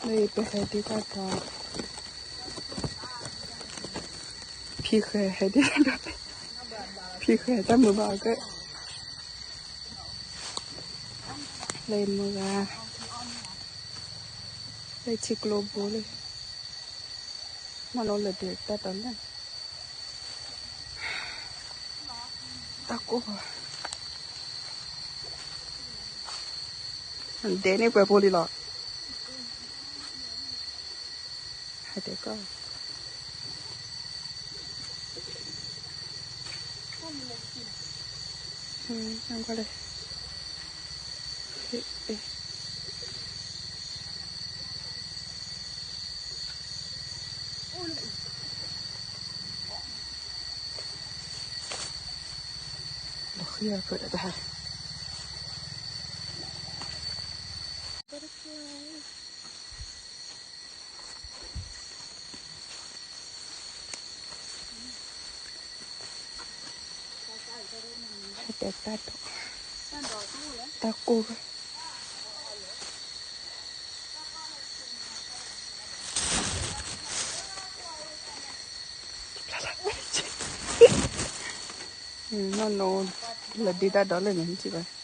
လၢပဟဲဒ်တၢ်ဒီး ဖံဃဲဟဲဒ်တၢ်ဒီး ဖံဃဲတၢ်မုာ်ဘၣ်အကဲ လၢမုၢ်ဂၤ လၢထံကျိဘိလံ မ့ၢ်နီၢ်လၢဒ်တၢ်ဒီးလၢ တၢ်ကိၢ်ဘၣ် ဒဲးန့ၣ်ပှဲၤဖိလံလီၤ ဟဲတဲကီၢ် နကွၢ်လၢ ဒီးဃံအကၢၣ်တၢ် ဟဲတဲတၢ်ဒီး တၢ်ကိၢ်ဝဲ နီၢ်နီၢ် လၢဒ်တၢ်ဒီးလၢန့ၣ် ထံၣ်ဘၣ်